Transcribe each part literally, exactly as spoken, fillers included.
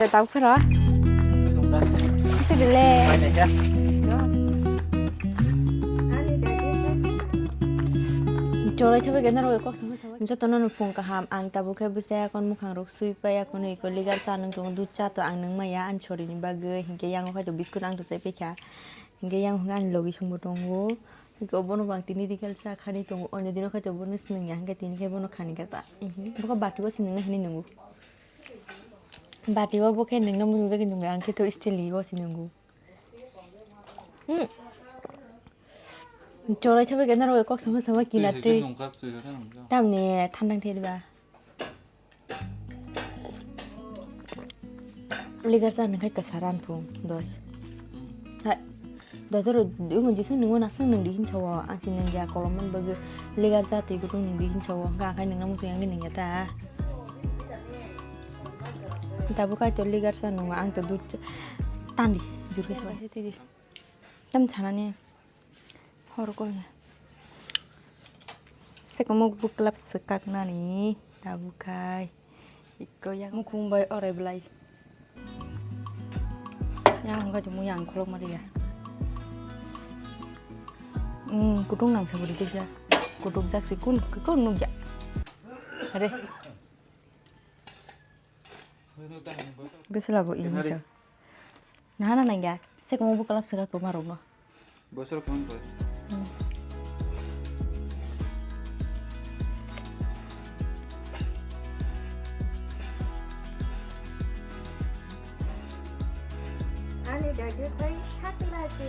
Tau khoro. Sudile. Cholo chabe gena rogo kok songkha sabo. Jotono no phung kaham, ang tabuk khe bwsai akon mukhang rok sui pai, akon iko ligar cha nung tongo, dud cha to ang nung maya, ani chori ni bagwi, hinkhe yango khai to biscuit ang to chai paikha, hinkhe yango hwnka ani logi songbo tongo, hinkhe obono bo ang tini rigal cha khani tongo, onyo dino khai to bono swnung ya, hinkhe tini khe bono khani kha ta, bokha bati o swnung nai hinui nungo. Bati o bo khe nungno mujungjagwi nungo, ang khe to steel ni o se nungo. Hmm. Chwrai sabai khe norok kok sama sama kina twi. Tamni thandang thai ba. Ligar cha nung khai kwsa ran phung doi. Hai. Dotoro, omo jesa nungma nasung nung di hinsa o, ang si nung ya kolom man bagwi legar jatwi kutung nung di hinsa o, hwnkha ang khai nungna muchung yang nung ya ta. Tabuk kaitor legar cha nungo, ang to dud cha-, tandi, jurkhe sa. Tam chanani hor kol ya. Sekomo buklap swkak nani tabuk khai. Ikko yang mukhung bai orai belai. Yang hwnkha chumui yang khulok maliya. Hmm, kutung nang saburi kisa. Kutung jaksi kun, kun nukya. Are. Besela bo ini sa. Nahana nangya, sekomo buklap swkak ruma ruma. Bosor phone koi. Hmm. Ani dadu bai sakla si.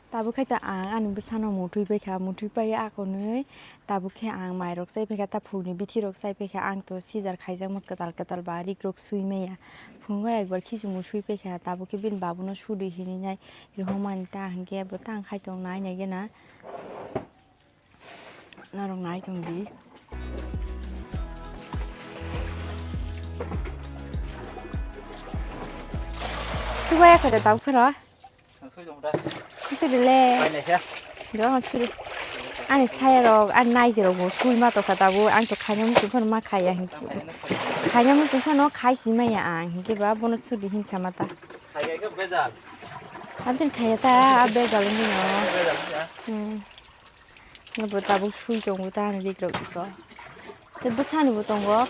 Tabuk khai ta ang ani bwsano mutui bai kha, mutui bai akonwi tabuk khe ang mairok chai pai kha, ta phukni bithi rok chai pai kha, ang to sijar khaijakma kwtal kwtal ba rik rok sui maya. Phungo ekbar khichingmo sui paikha, tabuk khe bini babuno sudi hinwi nai rohormani ta hinkhe bo tang khai tong nai nai gena. Norok nai tong di. Subaya khe tabuk phano. Suri le. Pai naikha. Jora suri. Ani saya rok, ani naiji rok bo sui ma tokha tabuk. Ang to khaina muchung phano ma khaiya hinkhe. Khaina muchung phano khai si maya ang hinkhe ba bono suri hinsa ma ta. Khaiya khe bejal. Abdin khaiya ta, a bejal wngwi no. Bejal wngya. Hmm. Bo tabuk sui tongo ta ani rik rok iko. Tei bwsani bo tongo.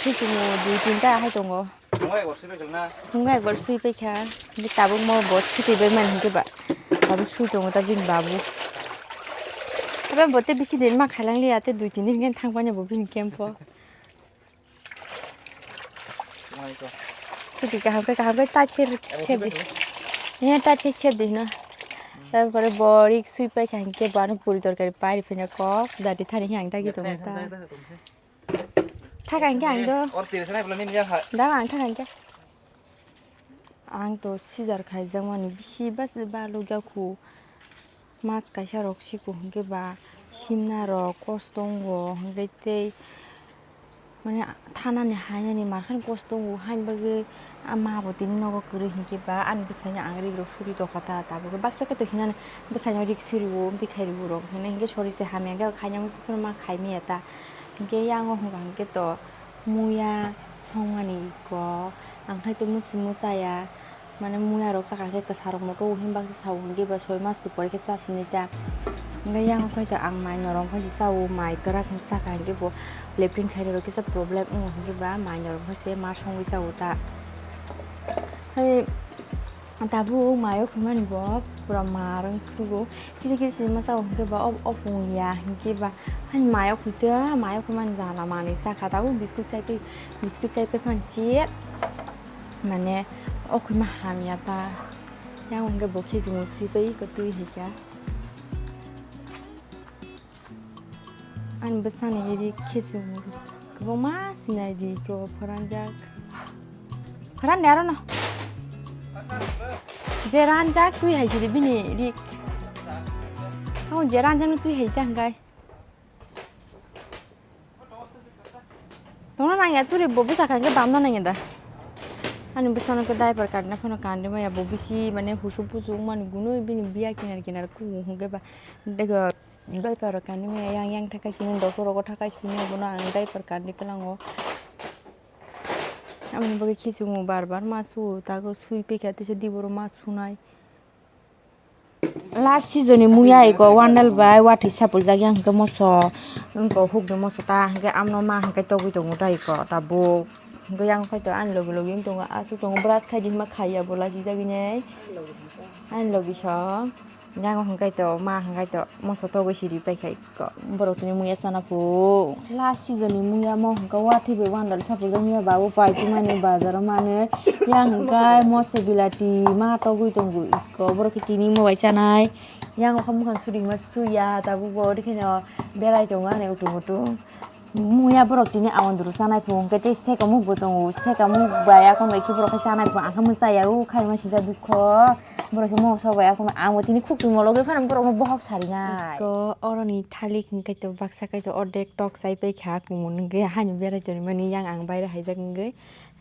Sui tongo dui tinta hai tongo. Phungo ekbar sui paikha. Hwnkhe tabuk mo bo sui twi bai mani hinkhe ba. Tabuk sui tongo ta bini babu. Abo bo tei bisi din ma khailang liya tei dui tin din hinkhe thang paina bo bini camp o. Sui twi kaham khe kaham khe tight khe sep di. Abo sui paikha. Iya tight khe sep di hino. Tarpore bo rik sui paikha hinkhe bo ano puri torkari pai rw phai kok. Dati thani hinkhe ang dagi tongo ta. Thaka hinkhe ang do. Or tiris nai bwlai nini ya ha. Da ang thaka hinkhe. Ang to sijar khaijakmani bisi bas balugya khu. Mas kaisa rok siko hinkhe ba himna rok kosto wngo hinkhe tei mane thanani hainani makhani kosto wngo haini bagwi. Ah, ma bo tini nogo kwrwi hinkhe ba ani bwsaino ang rik rok suri tokha ta, tabuk baksa khe to hinani bwsaino rik suriwo, bwkhai rwo rok hinwi hinkhe sori se hamya khe khaina muchung phano ma khai maya ta. Hinkhe yang o hwnka hinkhe to muya songmani iko, ang khai to musi muchaya, mane muya rok chakha hinkhe kwsa rok moto him baksa sao hinkhe ba soi mas ni pore khe cha sini ta. Hinkhe yang o khai to ang mai norok khai cha o, mai kwrak hinkhe chakha hinkhe bo latrine khainai rok kisa problem wngo hinkhe ba mai norok khai se ma songwi cha o ta. Hai tabuk mai o khumani bo pura ma rang sugo. Kisi kisi ma sao hinkhe ba op-, opung ya hinkhe ba hani mai o khwitwi, mai o khwimani jana manwi sakha tabuk biscuit chaipi, biscuit chaipi phan chi mane o khwima hamya ta. Yang hinkhe bo khiching swi pai ko twi hika. Ani bwsani ri khiching kwbangma sinai di ko phoranjak. Phoran de aro no. Je ranjak twi hai sidi bini rik. Hau je ranjak no twi hai ta hwnkhe. Tongna nangya turi bo bwsa kha hwnkhe bamna nangya da. Ani bwsano khe diaper kanna phano kandi maya bo bisi mane husuk busuk mani gunui bini biya kinar kinar kubu hwnkhe ba. Dego diaper rok kandi maya yang yang thakai sini doctor rogo thakai sini bono ang diaper kandi kwlango. Aboni bagwi khichungo bar bar ma suo, tago sui pekha teisa diboro ma sunai. Last season ni muya iko wandal bai watwi sapuljak yang hwnkhe moso, wngkha hukni moso ta hwnkhe amno ma hwnkhe togwi tongo ta iko tabuk. Hwnkhe yang phai to ani logi logi wng tongo, aswk tongo brush khai di hwnba khaiya bo lachijagwi nai. Ani logi so. Yang hwnkhe to ma hwnkhe to moso togwi siri pai khai ko. Borok tini muya sana phu. Last season ni muya mo hwnkhe watwi bai wandal sapuljak muya babu pai chumani bazaro mane. Yang hwnkhe moso bilati ma togwi tongo iko. Borok khe tini mo bai chanai. Yang okha mukhang suri ma suya tabuk bo ori kheno berai tongo ani utung utung. Muya borok tini amondru chanai phung hwnkhe tei sekamuk bo tongo, sekamuk bai akon bai khe borok khe chanai phung ang khe mwchaya o khaima sijak dukho, borok khe mokol sok bai akon bai ang bo tini khuk tongmo logwi phano borok no bohok sarinai. Ko oroni thalik hwnkhe to baksa kaitor ordek tok chai paikha kumun hwnkhe haino berai tonimani yang ang baire haijak wngwi.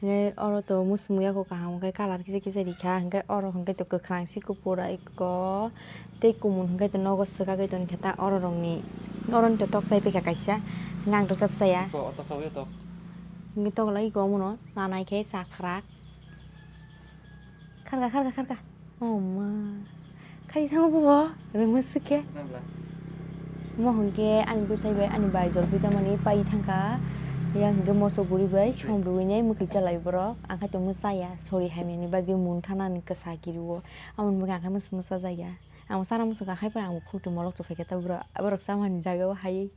Hwnkhe oro to muchung muya kho kaham hwnkhe colour kisa kisa rikha, hwnkhe oro hwnkhe to kwkhwrang se kuphur iko tei kumun hwnkhe to nogo swkagwi tongkha ta oro rokni, oroni to tok chai paikha kaisa, hwnkhe ang to chap chaya. Iko, o tok chao, o tok. Hwnkhe tok lai iko omono chanai khe chakhwrak. Kharka, kharka, kharka. Oh ma. Khai sango bo, rwngma swkhe. Nabla. Mo hwnkhe ani bwsai bai ani bai jol pijamani pai thangkha. Yang hwnkhe moso guri bai som rwui nai mwkhwi chalai borok. Ang khai tongma chaya, sori hamyani bagwi mun thanani kwsa kirio. Amoni bagwi ang khai mwsa mwsa jaya. Ang sana mwswk khai phano ang khuk tongma lok chuphaikha ta borok, borok chamani jaga o hai.